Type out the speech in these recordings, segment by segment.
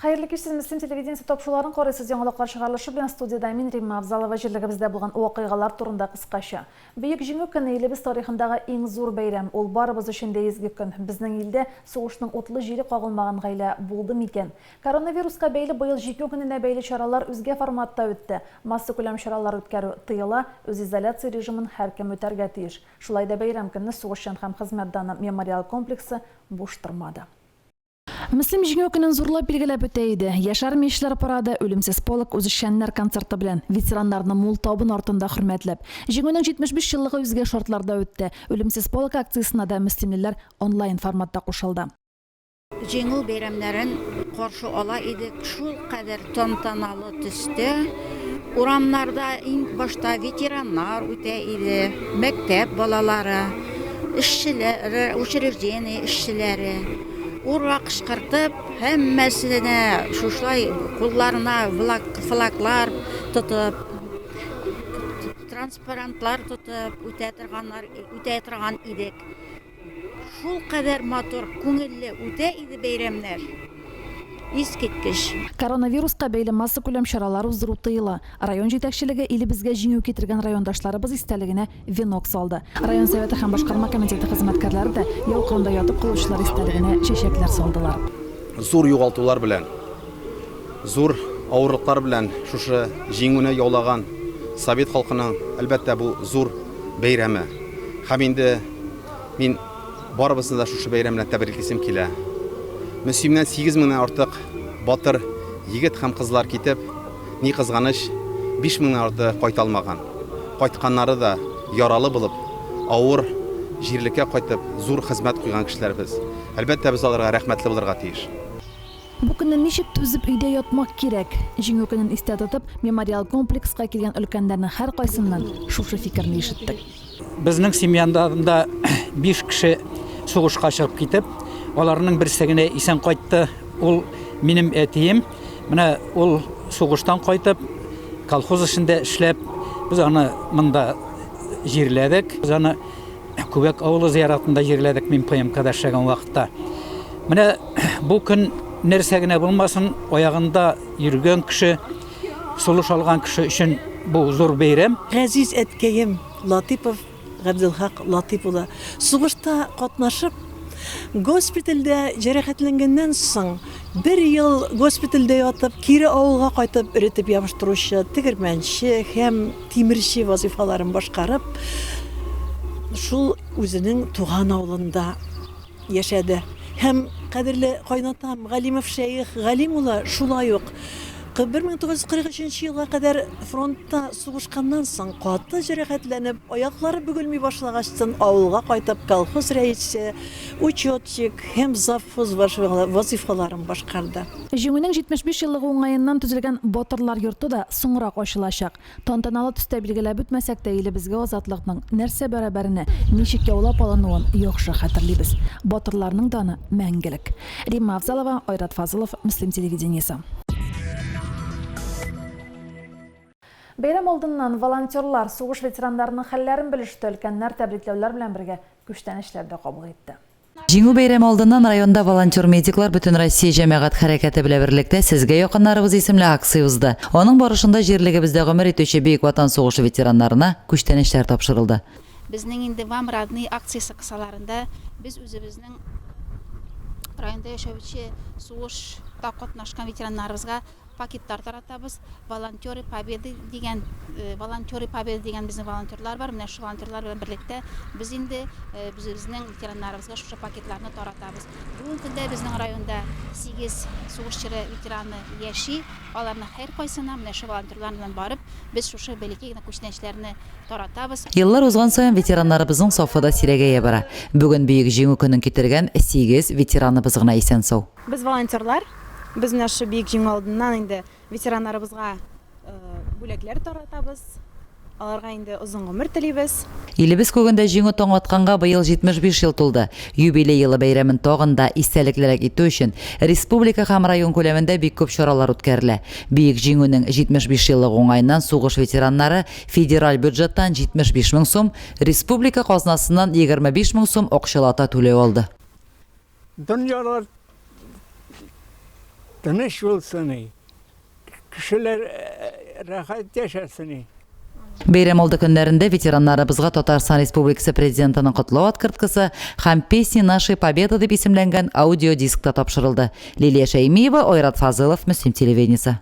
Хәерле кич, сез Мөслим телевидениесе тапшыруларын карыйсыз. Яңалыклар чыгарылышы белән студиядә мин Римма Авзалова. Җирлегебездә булган вакыйгалар турында кыскача. Бөек Җиңү көне илебез тарихындагы иң зур бәйрәм. Ул барыбыз өчен дә изге көн. Безнең илдә сугышның утлы җиле кагылмаган гаилә булды микән? Коронавируска бәйле быел Җиңү көненә бәйле чаралар үзгә форматта үтте. Массакүләм чаралар үткәрү тыела, үзизоляция режимын һәркем үтәргә тиеш. Шулай да бәйрәм көнне Сугышчан һәм хезмәт даны мемориал комплексы буш тормады. Мөслим Җиңү көнен зурлап билгеләп үтә иде. Яшь армиячеләр парады, Үлемсез полк үзешчәннәр концерты белән, ветераннарны мул табын артында хөрмәтләп. Җиңүнең 75 еллыгы үзгә шартларда үтте. Үлемсез полк акциясенә дә мөслимлеләр онлайн форматта кушылды. Җиңү бәйрәмнәрен каршы ала идек шулкадәр тантаналы төстә. Урамнарда иң башта ветераннар үтә иде, мәктәп балалары, эшчеләр, учреждение эшчеләре. Ура кычкыртып, һәммәсенә шушылай кулларына флаглар тотып, транспарантлар тотып үтә торганнар, үтә торган идек. Шулкадәр матур, күңелле үтә иде бәйрәмнәр. Искиткеч. Коронавируска бәйле массакүләм чаралар уздыру тыела. Район җитәкчелеге илебезгә җиңү китергән райондашларыбыз истәлегенә венок салды. Район Советы һәм башкарма комитеты хезмәткәрләре дә яу кырында ятып калучылар истәлегенә чәчәкләр салдылар. Зур югалтулар белән, зур авырлыклар белән шушы җиңүне яулаган совет халкының, әлбәттә, бу зур бәйрәме. Һәм инде мин Барыбызны да шушы бәйрәм белән тәбриклисем килә. Мөслимнән 8 меңнән артык батыр егет һәм кызлар китеп, ни кызганыч, 5 меңнән артыгы кайта алмаган. Кайтканнары да яралы булып, авыр җирлеккә кайтып, зур хезмәт куйган кешеләр без. Әлбәттә, без аларга рәхмәтле булырга тиеш. Бу көнне ничек түзеп өйдә ятмак кирәк? Җиңү көнен истә тотып, мемориал комплекска килгән өлкәннәрнең һәркайсыннан шушы фикерне ишеттек. Безнең семьяда да биш кеше сугышка чыгып китеп, аларның берсе генә исән кайтты. Ул минем әтием. Менә ул сугыштан кайтып, колхоз эшендә эшләп, без аны монда җирләдек. Без аны Күбәк авылы зияратында җирләдек мин ПМКда эшләгән вакытта. Менә бу көн нәрсә генә булмасын, аягында йөргән кеше, сулыш алган кеше өчен бу зур бәйрәм. Газиз әткәем Латыйпов Габделхак Латыйп улы сугышта катнашып, госпитальдә җәрәхәтләнгәннән соң, бер ел госпитальдә ятып, кире авылга кайтып, эретеп ябыштыручы, тегермәнче һәм тимерче вазыйфаларын башкарып, шул үзенең туган авылында яшәде. Һәм кадерле кайнатам Галимов Шәех Галим улы шулай ук 1943 елга кадәр фронтта сугышканнан соң каты җәрәхәтләнеп, аяклары бөгелми башлагачтын авылга кайтып колхоз рәисе, учетчик һәм завхоз вазыйфаларын башкарды. Җиңүнең 75 еллыгы уңаеннан төзелгән Батырлар йорты да соңрак ачылачак. Тантаналы төстә билгеләп үтмәсәк тә, илебезгә азатлыкның нәрсә бәрабәренә, ничек яулап алынуын яхшы хәтерлибез. Батырларның даны мәңгелек. Римма Авзалова, Айрат Фазылов, Мөслим телевидениесе. Бәйрәм алдыннан волонтерлар сугыш ветераннарының хәлләрен белеште, өлкәннәр тәбрикләүләр белән бергә күчтәнәчләр дә кабул итте. Җиңү бәйрәме алдыннан районда волонтер-медиклар Бөтенроссия җәмәгать хәрәкәте белән берлектә Сезгә якыннарыбыз исемле акция узды. Аның барышында җирлегебездә гомер итүче Бөек Ватан сугышы ветераннарына күчтәнәчләр тапшырылды. Безнең инде Вам родные акциясе кысаларында без үзебезнең районда яшәүче сугышта катнашкан ветераннарыбызга Пакетлар таратабыз. Волонтеры Победы дигән, Волонтеры Победы дигән безнең волонтерлар бар. Менә шул волонтерлар белән берлектә без инде үзебезнең ветераннарыбызга шушы пакетларны таратабыз. Бүгенге көндә безнең районда 8 сугыш чоры ветераны яши. Аларның һәркайсына менә шул волонтерлар белән барып, без шушы бәләкәй генә күчтәнәчләрне таратабыз. Еллар узган саен ветераннарыбызның сафы да сирәгәя бара. Бүген Бөек Җиңү көнен китергән 8 ветераныбыз гына исән-сау. Без волонтерлар, без менә шушы Бөек Җиңү алдыннан инде ветераннарыбызга бүләкләр таратабыз, аларга инде озын гомер телибез. Илебез күгендә Җиңү таң атканга быел 75 ел тулды. Юбилей елы бәйрәмен тагын да истәлеклерәк итү өчен республика һәм район күләмендә бик күп чаралар үткәрелә. Бөек Җиңүнең 75 еллыгы уңаеннан сугыш ветераннары федераль бюджеттан 75 мең сум, республика казнасыннан 25 мең сум акчалата түләү алды. Дөньялар Тыныч булсын и. Кешеләр рәхәт яшәсен и. Бәйрәм алды көннәрендә ветераннарыбызга Татарстан Республикасы Президентының котлау открыткасы һәм Песни нашей Победы дип исемләнгән аудиодиск та тапшырылды. Лилия Шәймиева, Айрат Фазылов, Мөслим телевидениесе.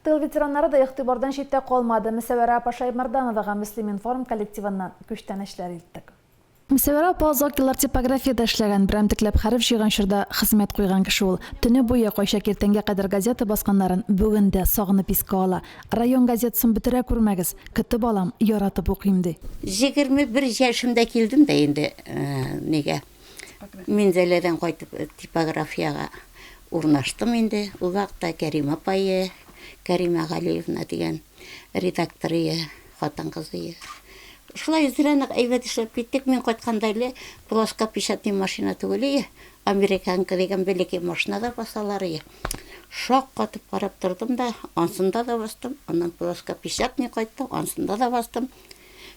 Тыл ветераннары да игътибардан читтә калмады. Мөсәвәрә апа Шәймәрдановага Мөслим-информ коллективыннан күчтәнәчләр илттек. Мөсәвәрә апа озак еллар типографиядә эшләгән, берәмтекләп хәреф җыйган чорда хезмәт куйган кеше ул. Төне буе, кайчак иртәнгә кадәр газета басканнарын бүген дә сагынып искә ала. Район газетасын бетерә күрмәгез, көтеп алам, яратып укыйм, ди. 21 яшемдә килдем дә инде нигә, Минзәләдән кайтып типографиягә урнаштым инде. Ул вакытта Кәримә апае, Кәримә Галиевна дигән редакторые, хатын-кызые. Шулай зря нык әйбәт эшләп киттек. Мин кайтканда әле плоскопечатный машина түгел ие, американка дигән бәләкәй машинада басалар ие. Шаккатып карап тордым да, ансында да бастым, аннан плоскопечатный кайтты, ансында да бастым.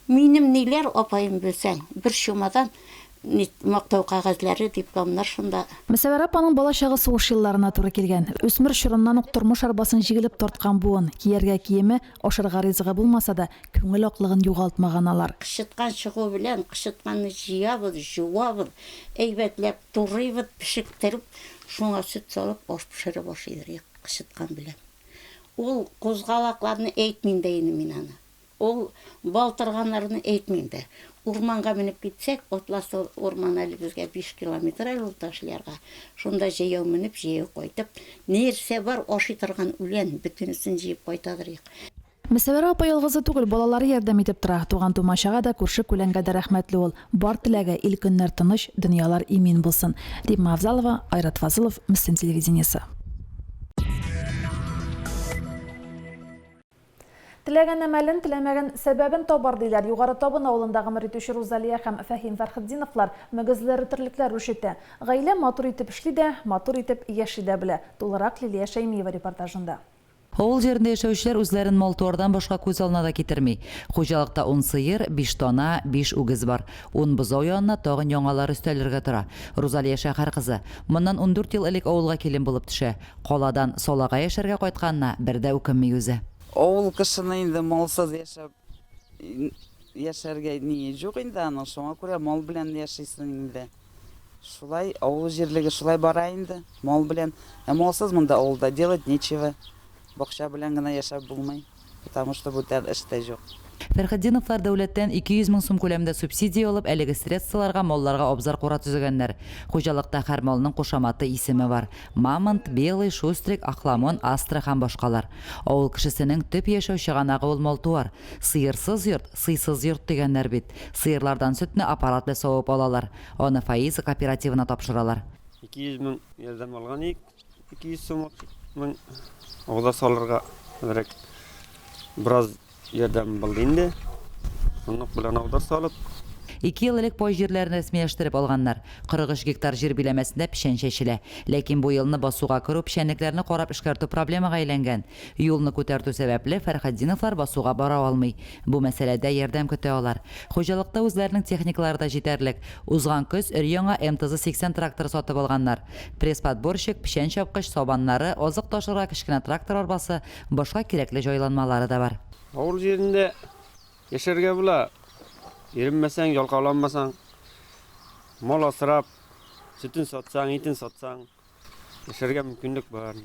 Минем ниләр, апаем, белсәң, бер чумадан мактау кәгазьләре, дипломнар шунда. Мөсәвәрә апаның балачагы сугыш елларына туры килгән. Үсмер чорыннан ук тормыш арбасын җигелеп тарткан буын. Кияргә киеме, ашарга ризыгы булмаса да, күңел аклыгын югалтмаган алар. Кычыткан чыгу белән, кычытканны җыябыз, җуабыз, әйбәтләп турыйбыз, пешектереп, шуңа сөт салып, аш пешереп ашыйдыр идек кычыткан белән. Ул кузгалакларны әйтмим дә инде мин аны. Ул балтырганнарны әйтмим дә. Урманга менеп китсәк, Атлас урманы әле безгә биш километр әле ул Ташлярга. Шунда җәяү менеп, җәяү кайтып, нәрсә бар, ашый торган үлән, бөтенесен җыеп кайтадыр идек. Мөсәвәрә апа ялгызы түгел, балалары ярдәм итеп тора. Туган-тумачага да, күрше-күләнгә дә рәхмәтле ул. Бар теләге, ил-көннәр тыныч, дөньялар имин булсын. Римма Авзалова, Айрат Фазылов, Мөслим телевидениесе. Теләгән әмәлен, теләмәгән сәбәбен табар, диләр. Югары Табын авылында гомер итүче Рузалия һәм Фәһим Фәрхетдиновлар мөгезле терлекләр үрчетә. Гаилә матур итеп эшли дә, матур итеп яши дә белә. Тулырак Лилия Шәймиева репортажында. Авыл җирендә яшәүчеләр үзләрен мал-туардан башка күз алдына да китерми. Хуҗалыкта ун сыер, биш тана, биш үгез бар. Ун бозау янына тагын яңалары өстәлергә тора. Рузалия шәһәр кызы. Моннан 14 ел элек авылга килен булып төшә. Каладан салага яшәргә кайтканына бер дә үкенми үзе. Авыл кешене инде малсыз яшәп яшәргә ние җук инде аның, шуңа күрә мал белән яшисең инде. Шулай авыл җирлеге шулай бара инде, мал белән. Ә малсыз монда авылда делать нечего. Бакча белән генә яшәп булмый, потому что бүтән эш тә җук. Фәрхетдиновлар дәүләттән 200 мең сум күләмендә субсидия алып, әлеге средстволарга малларга абзар-кура төзегәннәр. Хуҗалыкта һәр малның кушаматы, исеме бар. Мамонт, Белый, Шустрик, Ахламон, Астра һәм башкалар. Авыл кешесенең төп яшәү чыганагы ул мал-туар. Сыерсыз йорт, сыйсыз йорт дигәннәр бит. Сыерлардан сөтне аппарат белән савып алалар. Аны Фаиза кооперативына тапшыралар. 200 мең ярдәм алган идек. 200 сумлык мең абзар салырга әзрәк бераз ярдәм булды инде. Шунлык белән абзар салып. Ике ел элек пай җирләрен рәсмиләштереп алганнар. 43 гектар җир биләмәсендә печән чәчелә. Ләкин бу елны басуга керү, печәнлекләрне карап эшкәртү проблемага әйләнгән. Юлны күтәртү сәбәпле, Фәрхетдиновлар басуга бара алмый. Бу мәсьәләдә ярдәм көтә алар. Хуҗалыкта үзләренең техникалары да җитәрлек. Узган көз өр-яңа МТЗ-80 тракторы сатып алганнар. Пресс-подборщик, печән чапкыч, сабаннары, азык ташырга кечкенә трактор арбасы, башка кирәкле җайланмалары да бар. Авыл җирендә яшәргә була. Иренмәсәң, ялкауланмасаң, мал асрап, сөтен сатсаң, итен сатсаң. Яшәргә мөмкинлек бар.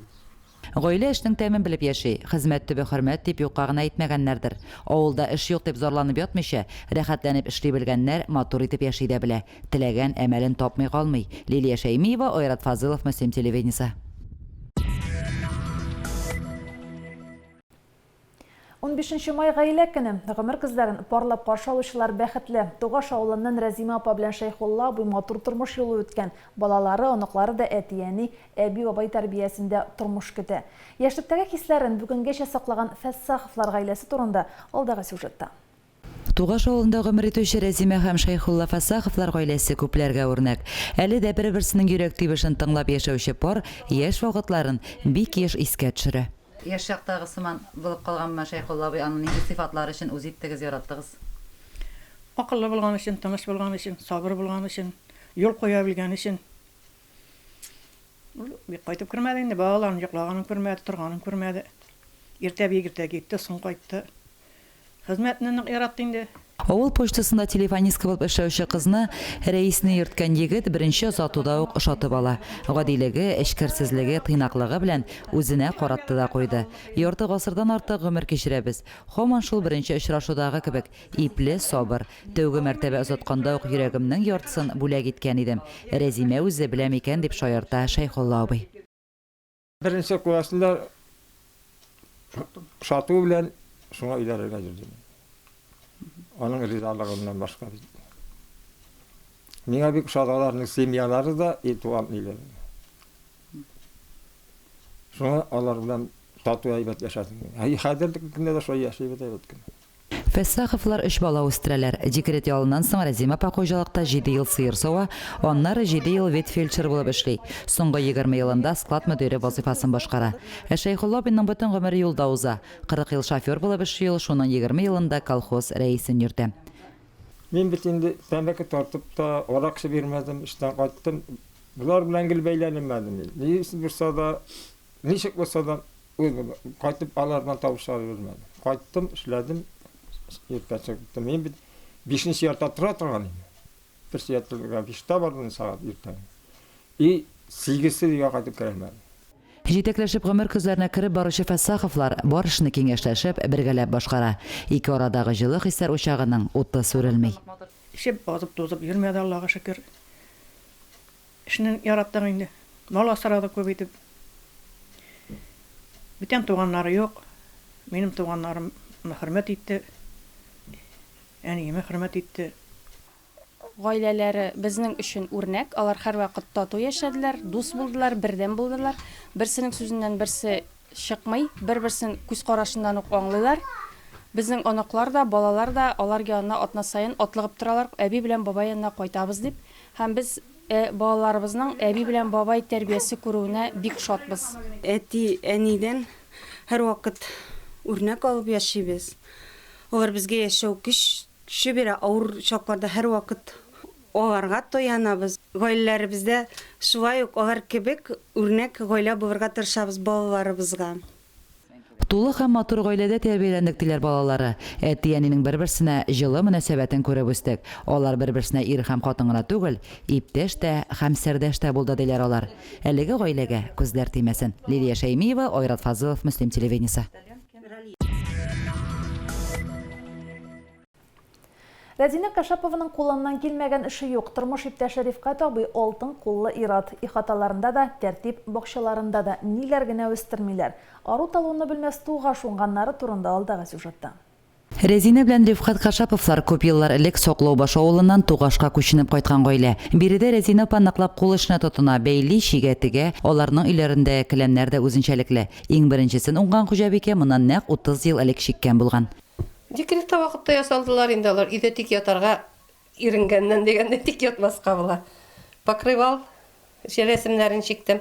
Гаилә эшнең тәмен белеп яши. Хезмәт төбе хөрмәт дип юкка гына әйтмәгәннәрдер. Авылда эш юк дип зарланып ятмыйча, рәхәтләнеп эшли белгәннәр матур итеп яши дә белә. Теләгән әмәлен тапмый калмый. Лилия Шәймиева, Айрат Фазылов, Мөслим телевидениесе. Унбишенче май гаилә көне. Гомер көзләрен парлап каршы алучылар бәхетле. Тугаш авылыннан Рәзимә апа белән Шәйхулла абый матур тормыш юлы үткән. Балалары, оныклары да әти-әни, әби-бабай тәрбиясендә тормыш көтә. Яшьлектәге хисләрен бүгенгәчә саклаган Фәссаховлар гаиләсе турында алдагы сюжетта. Тугаш авылында гомер итүче Рәзимә һәм Шәйхулла Фәссаховлар гаиләсе күпләргә үрнәк. Әле дә бер-берсенең йөрәк тибешен тыңлап яшәүче пар яшь вакытларын бик еш искә төшерә. Яшь чактагы сыман булып калганмы Шәйхулла абый, аның нинди сыйфатлары өчен үз иттегез, яраттыгыз? Акыллы булган өчен, тыныч булган өчен, сабыр булган өчен, юл куя белгән өчен. Ул бик кайтып кермәде инде, балаларның йоклаганын күрмәде, торганын күрмәде. Иртә бик иртә китте, соң кайтты. Хезмәтне нык яратты инде. Авыл почтасында телефонистка булып эшләүче кызны Рәисне йөрткән егет беренче озатуда ук ошатып ала. Гадилеге, эчкерсезлеге, тыйнаклыгы белән үзенә каратты да куйды. Ярты гасырдан артык гомер кичерәбез. Һаман шул беренче очрашудагы кебек, ипле, сабыр. Тәүге мәртәбә озатканда ук йөрәгемнең яртысын бүләк иткән идем. Рәзимә үзе белә микән, дип шаярта Шәйхулла абый. Беренче класслар сату белән шуңа өйләнергә йөрдем. Аның ризалыгыннан башка бит. Миңа бик ошады аларның семьялары да, и туган өйләре. Шуңа алар белән тату әйбәт яшәдем. Хәзерге көндә дә шулай яшибез әйбәт кенә. Фәссаховлар өч бала үстерәләр. Декрет ялыннан соң Рәзимә апа хуҗалыкта җиде ел сыер сава, аннары җиде ел ветфельдшер булып эшли. Соңгы 20 елында склад мөдире вазыйфасын башкара. Ә Шәйхулла абыйның бөтен гомере юлда уза. 40 ел шофер булып эшли ул, шуның 20 елында колхоз рәисен йөртә. Мин бит инде тәмәке тартып та, арак эчеп йөрмәдем, эштән кайттым. Болар белән гел бәйләнмәдем мин. Ни булса да, Ничек булса да, үз кайтып алардан тавыш чыгарып йөрмәдем. Кайттым, эшләдем, иртә чыгып киттем. Мин бит бишенче яртыда тора торган идем. Председательгә биштә бардым сәгать иртән. И сигезсез өйгә кайтып керә алмадым. Җитәкләшеп гомер көзләренә кереп баручы Фәссаховлар бар эшне киңәшләшеп, бергәләп башкара. Ике арадагы җылы хисләр учагының уты сүрелми. Эчеп, азып-тузып йөрмәде, Аллага шөкер. Эшне яраттык инде. Мал асрадык күп итеп. Бүтән туганнары юк. Минем туганнарым хөрмәт итте. Әниемә хөрмәт итте. Гаиләләре безнең өчен үрнәк. Алар һәрвакыт тату яшәделәр, дус булдылар, бердәм булдылар. Берсенең сүзеннән берсе Чыкмый, бер-берсен күз карашыннан ук аңлыйлар. Безнең оныклар да, балалар да алар янына атна саен атлыгып торалар, әби белән бабай янына кайтабыз дип. Һәм без балаларыбызның әби белән бабай тәрбиясе күрүенә бик шатбыз. Әти-әнидән һәрвакыт үрнәк алып яшибез. Алар безгә яшәү көче бирә, авыр чакларда һәрвакыт Аларга таянабыз. Гаиләләребездә шулай ук алар кебек үрнәк гаилә булырга тырышабыз балаларыбызга. Тулы һәм матур гаиләдә тәрбияләндек, диләр балалары. Әти-әнинең бер-берсенә җылы мөнәсәбәтен күреп үстек. Алар бер-берсенә ир һәм хатын гына түгел, иптәш тә һәм сердәш тә булды, диләр алар. Әлеге гаиләгә күзләр тимәсен. Лилия Шәймиева, Айрат Фазылов, Мөслим телевидениесе. Рәзинә Кашапованың кулыннан килмәгән эше юк. Тормыш иптәше Рифкать абый алтын куллы ир-ат. Ихаталарында да, тәртип, бакчаларында да ниләр генә үстермиләр. Ару-талуны белмәс тугаш уңганнары турында алдагы сюжетта. Рәзинә белән Рифкать Кашаповлар күп еллар элек Соклаубаш авылыннан Тугашка күченеп кайткан гаилә. Биредә Рәзинә апа ныклап кул эшенә тотына, бәйли, чигә, тегә. Аларның өйләрендәге келәмнәр дә үзенчәлекле. Иң беренчесен уңган хуҗабикә моннан нәкъ 30 ел элек чиккән булган. Декретта вакытта ясалдылар инде алар. Өйдә тик ятарга иренгәннән дигәндәй тик ятмаска була. Покрывал рәсемнәрен чиктем.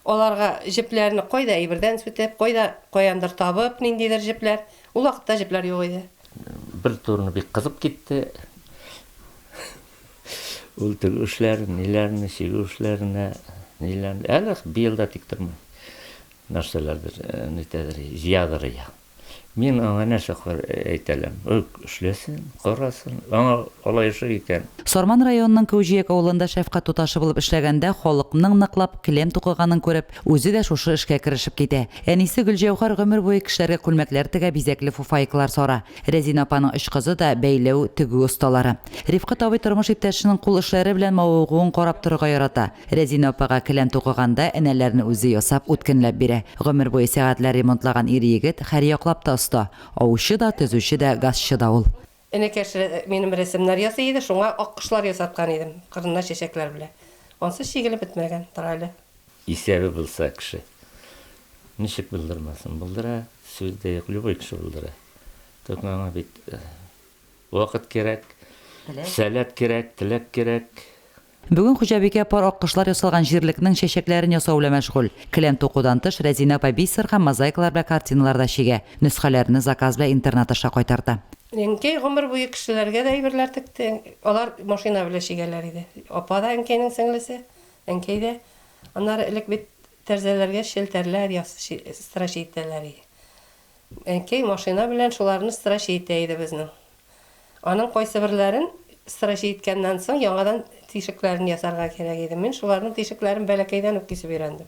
Аларга җепләрне кайда әйбердән сүтеп, кайда каяндыр табып, ниндидер җепләр. Ул вакытта җепләр юк иде. Бер турны бик кызып китте. Ул тегү эшләрен, ниләрне, чигү эшләренә, ниләрне. Әле быел да тик тормый. Нәрсәләрдер, нитәдер, җыядыр я. Мин аңа нәрсә әйтәләм? Ул эшләсен, карасын, аңа алай ошый икән. Сарман районының Кәүҗияк авылында шәфкать туташы булып эшләгәндә халыкның ныклап келәм тукыганын күреп, үзе дә шушы эшкә керешеп китә. Әнисе Гөлҗәүһәр гомер буе кешеләргә күлмәкләр тегә, бизәкле фуфайкалар сара. Рәзинә апаның өч кызы да бәйләү, тегү осталары. Рифкать абый тормыш иптәшенең кул эшләре белән мавыгуын карап торырга ярата. Рәзинә апага келәм тукыганда энәләрне үзе ясап, үткенләп бирә. Гомер буе сәгатьләр ремонтлаган ир-егет һәрьяклап та оста. Аучы да, төзүче дә, газчы да ул. Энекәш минем рәсемнәр ясый иде, шуңа аккошлар ясаткан идем, кырынна чәчәкләр белән. Ансы чигелеп бетмәгән, тора әле. Исәбе булса кеше ничек булдырмасын, булдыра, сүз дә юк, любой кеше булдыра. Только аңа бит вакыт кирәк, сәләт кирәк, теләк кирәк. Бүген хуҗабикә пар аккошлар ясалган җирлекнең чәчәкләрен ясау белән мәшгуль. Келәм тукудан тыш, Рәзинә апа бисер һәм мозаикалар белән картиналар да чигә. Нөсхәләрне заказ белән интернет аша кайтарта. Әнкәй гомер буе кешеләргә дә әйберләр текте. Алар машина белән чигәләр иде. Апа да, әнкәйнең сеңлесе, әнкәй дә. Аннары элек бит тәрзәләргә челтәрләр яс строчи итәләр иде. Әнкәй машина белән шуларны строчи итә иде безнең. Аның кайсыберләрен строчи иткәннән соң яңадан тишекләрен ясарга кирәк иде. Мин шуларның тишекләрен бәләкәйдән үк кисеп өйрәндем.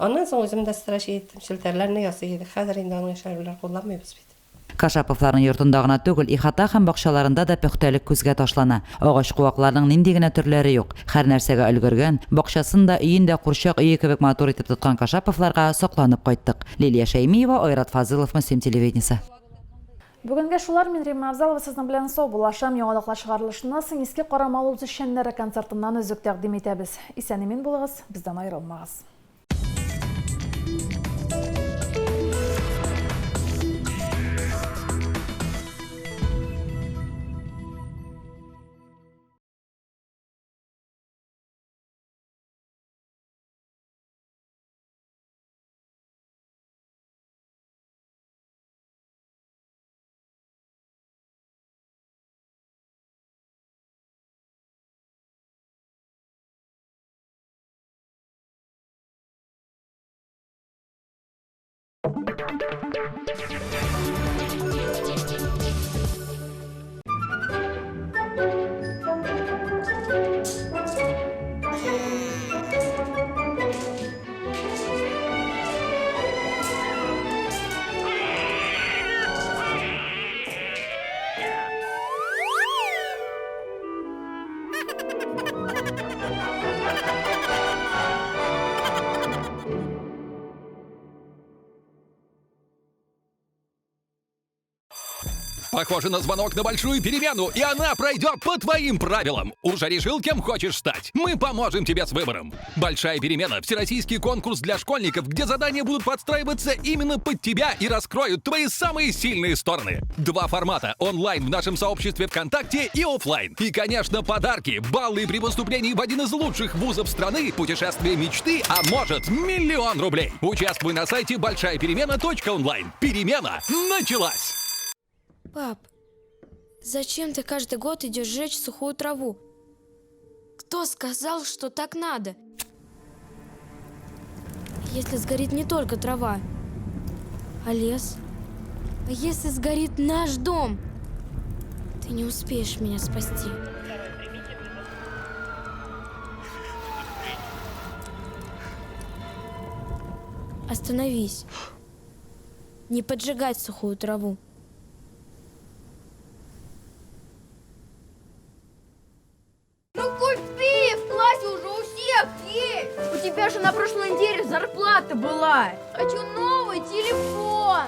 Аннан соң үзем дә строчи иттем, челтәрләрне ясый идек. Хәзер инде аның эшләр кулланмыйбыз бит. Кашаповларның йортында гына түгел, ихата һәм бакчаларында да пөхтәлек күзгә ташлана. Агач-куакларның нинди генә төрләре юк. Һәрнәрсәгә өлгергән, бакчасын да, өен дә курчак өе кебек матур итеп тоткан Кашаповларга сокланып кайттык. Лилия Шәймиева, Айрат Фазылов, Мөслим телевидениесе. Бүгенгә шулар, мин Римма Авзалова сезнең белән саубуллашам. Яңалыклар чыгарылышыннан соң Иске Карамалы үзешчәннәре концертыннан өзек тәкъдим итәбез. Исән-имин булыгыз, бездән аерылмагыз. Похоже на звонок на большую перемену, и она пройдет по твоим правилам. Уже решил, кем хочешь стать? Мы поможем тебе с выбором. Большая перемена – всероссийский конкурс для школьников, где задания будут подстраиваться именно под тебя и раскроют твои самые сильные стороны. Два формата – онлайн в нашем сообществе ВКонтакте и офлайн. И, конечно, подарки, баллы при поступлении в один из лучших вузов страны, путешествие мечты, а может, миллион рублей. Участвуй на сайте большаяперемена.онлайн. Перемена началась! Пап, зачем ты каждый год идешь жечь сухую траву? Кто сказал, что так надо? Если сгорит не только трава, а лес? А если сгорит наш дом? Ты не успеешь меня спасти. Остановись. Не поджигать сухую траву. Ну купи, в классе уже у всех есть. У тебя же на прошлой неделе зарплата была. Хочу новый телефон.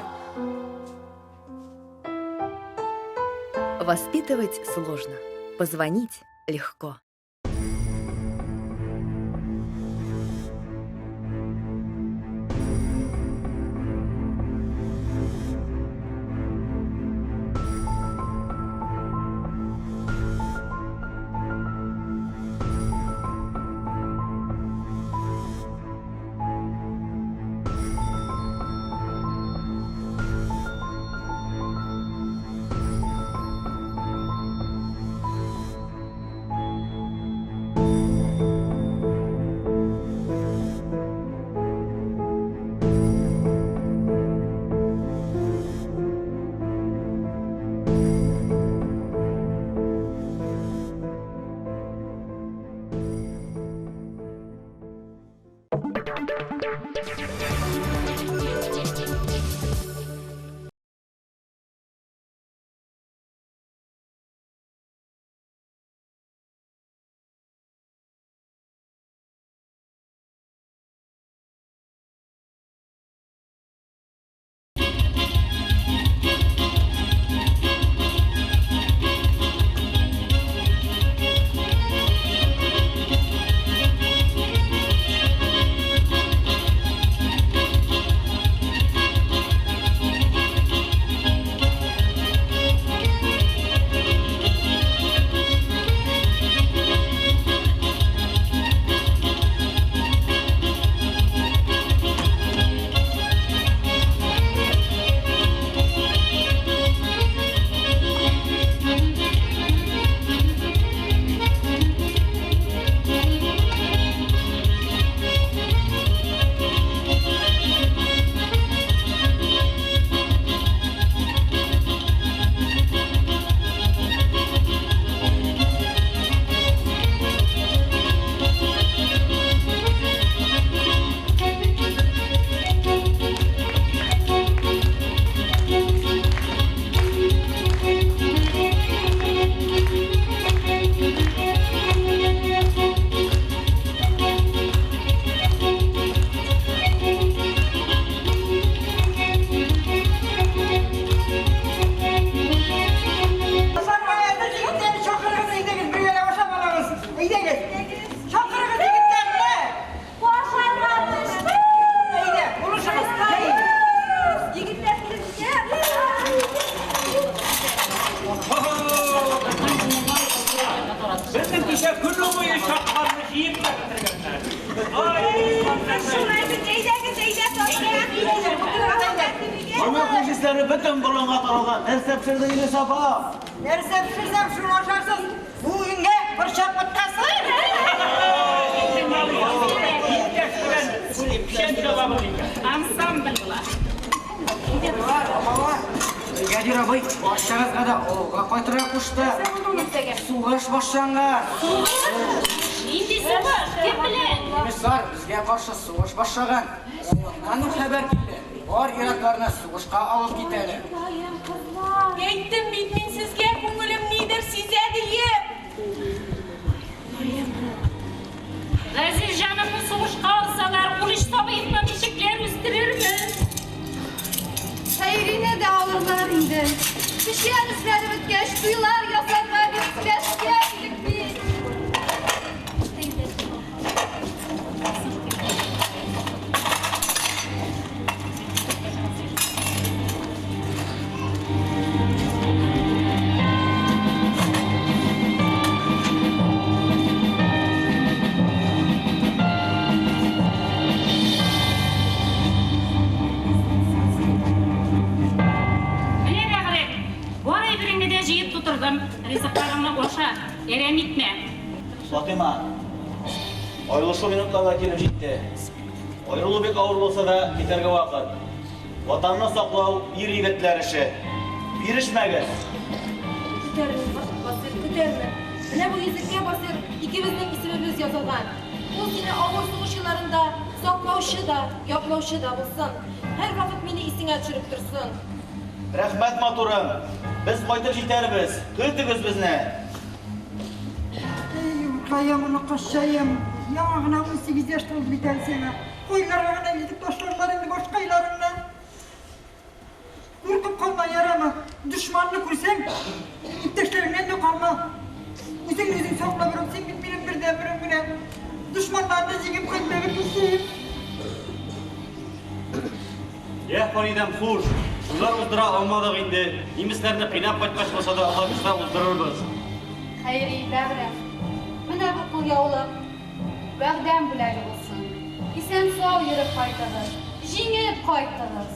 Воспитывать сложно, позвонить легко. Исләре бөтен болынга таралган. Нәрсә пешердең инде, апа? Нәрсә пешерсәм, шуны ашарсыз. Бүгенгә борчак боткасы. Ансамбль була. Бригадир абый, барчагызга да авылга кайтырга кушты. Сугыш башланган. Нинди сугыш? Кем белән? Комиссар безгә каршы сугыш башлаган. Районнан ук хәбәр килде. Бар ир-атларны сугышка алып китәләр. Әйттем бит мин сезгә, күңелем нидер сизә диеп. Газиз җанымны сугышка алсалар, 13 сабыемны ничекләр үстерермен? Хәйрине дә алырлар инде. Печән эшләре беткәч, туйлар ясарга дип сөйләшкән идек бит. Менә бәгърем, бар әйбереңне дә җыеп тутырдым. Ризыкларыңны аша, әрәм итмә. Фатыйма, аерылышу минутлары да килеп җитте. Аерылу бик авыр булса да, китәргә вакыт. Ватанны саклау ир-егетләр эше. Бирешмәгез! Көтәрмен, Басыйр, көтәрмен. Менә бу йөзеккә, Басыйр, икебезнең исемебез язылган. Ул сине авыр сугыш елларында саклаучы да, яклаучы да булсын. Һәрвакыт мине исеңә төшереп торсын. Рәхмәт, матурым! Без кайтып җитәрбез. Көтегез безне! Әй, улкаем, улыкашчаем, яңа гына 18 яшь тулды бит әле сиңа. Кайларга гына илтеп ташларлар инде башкайларыңны. Куркып калма, ярама. Дошманны күрсәң, иптәшләреңнән дә калма. Үзеңне үзең сакла, берүк, син бит минем бердәнберем генә. Дошманнарны җиңеп кайт, бәгырькәем. Эх, Фаридәм, хуш! Туйлар уздыра алмадык инде. Нимесләрне кыйнап кайткач булса да, Алла бирса, уздырырбыз. Хәйри, бәгърем, менә бу кулъяулык вәгъдәм бүләге булсын. Исән-сау йөреп кайтыгыз, җиңеп кайтыгыз!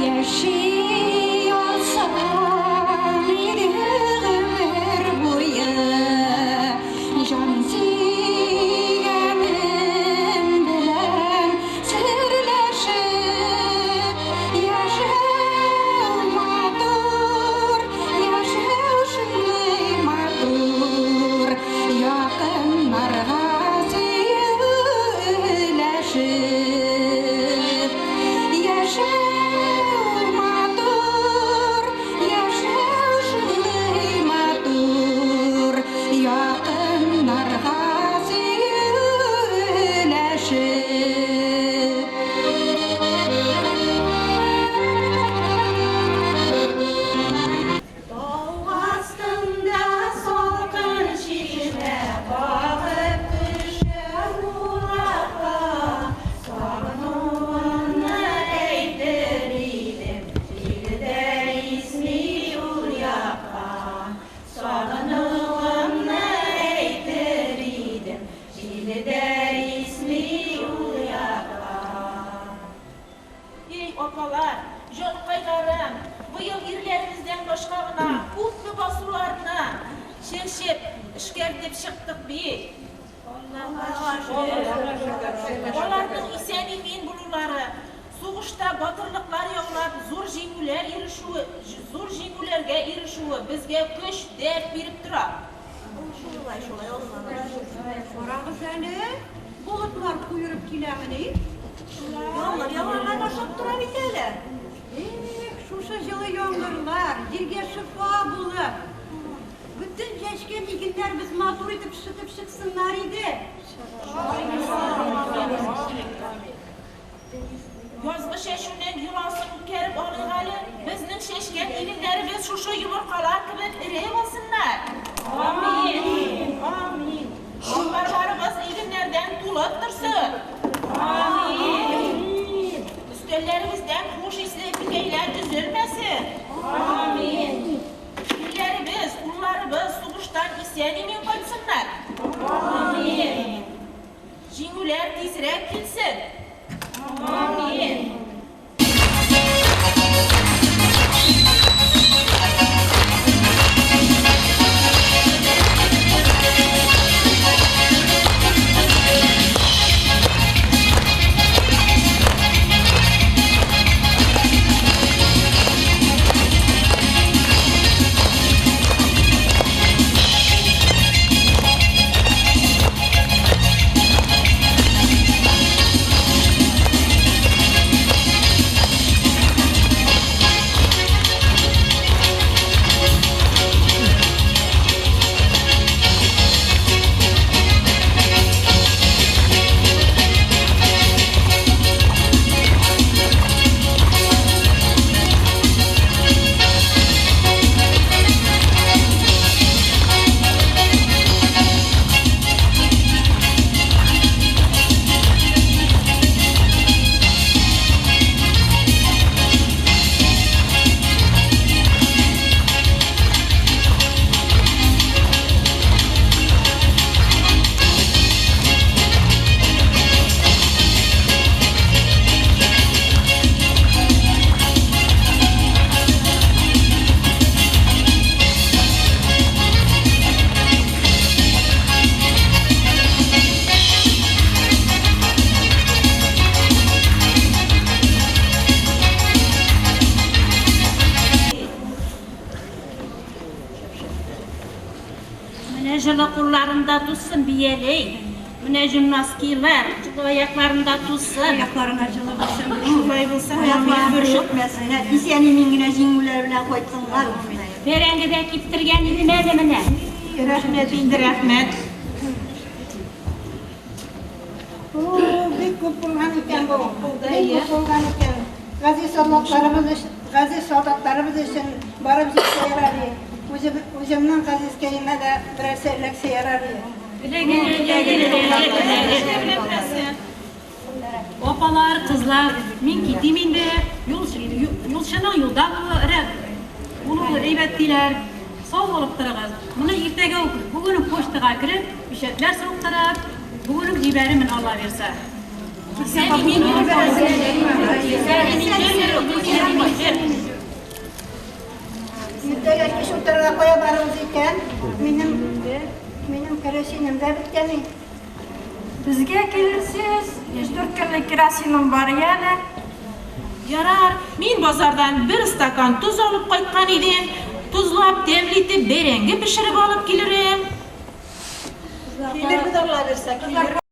Яши алсам иде гомер буе, җан сөйгәнем белән серләшеп. Яшәү матур, яшәү шундый матур, якыннарга сөю өләшеп. Яшәү матур, яшәү шундый матур, якыннарга сөю өләшеп. Тау астында салкын чишмә агып төшә улакка. Сагынуымны әйтер идем, җил дә исми ул якка. Сагынуымны әйтер идем, җил дә исми ул якка. Эй, апалар, җанкайларым, быел ирләребездән башка гына күпме басуларны чәчеп, эшкәртеп чыктык бит. Аларның исән-имин булулары, сугышта батырлыклар яулап, зур җиңүләр ирешүе, зур җиңүләргә ирешүе безгә көч, дәрт биреп тора. Шулай, шулай, Карагыз әле, болытлар куерып киләмени? Яңгыр яварга башлап тора бит әле. Эх, шушы җылы яңгырлар, җиргә шифа булып, бөтен чәчкән игеннәребез матур итеп шытып чыксыннар иде. Язгы чәчүнең йоласын үткәреп алыйк әле. Безнең чәчкән игеннәребез шушы йола Аякларында тузсын бияләй. Менә җон носкилар, җылы аякларында тузсын. Аякларына җылы булсын. Шулай булсын. Аяклары өшетмәсен. Исән-имин генә җиңүләр белән кайтсыннар. Бәрәңге дә киптергән идем әле менә. Рәхмәт инде, рәхмәт. О, бик күп булган икән бу. Бик күп булган икән. Газиз солдатларыбыз өчен, газиз солдатларыбыз өчен барып җитсә ярар иде. Үзеб, үземнең газизкәемә дә берәрсе эләксә ярар иде. Апалар, кызлар, мин китим инде. Юлчының юлда булуы әйбәт диләр. Сау булып торыгыз. Моны иртәгә үк, бүген үк почтага кереп, печатьләр суктырып, бүген үк җибәрермен, Алла бирса. Иртәгә кич утырырга кая барабыз икән? Минем, минем керосиным да беткән. Безгә килерсез, өч-дүрт көнлек керосиным бар әле. Ярар, мин базардан бер стакан тоз алып кайткан идем. Тозлап, тәмле итеп бәрәңге пешереп алып килерем. Килербез, Алла бирсә, килербез.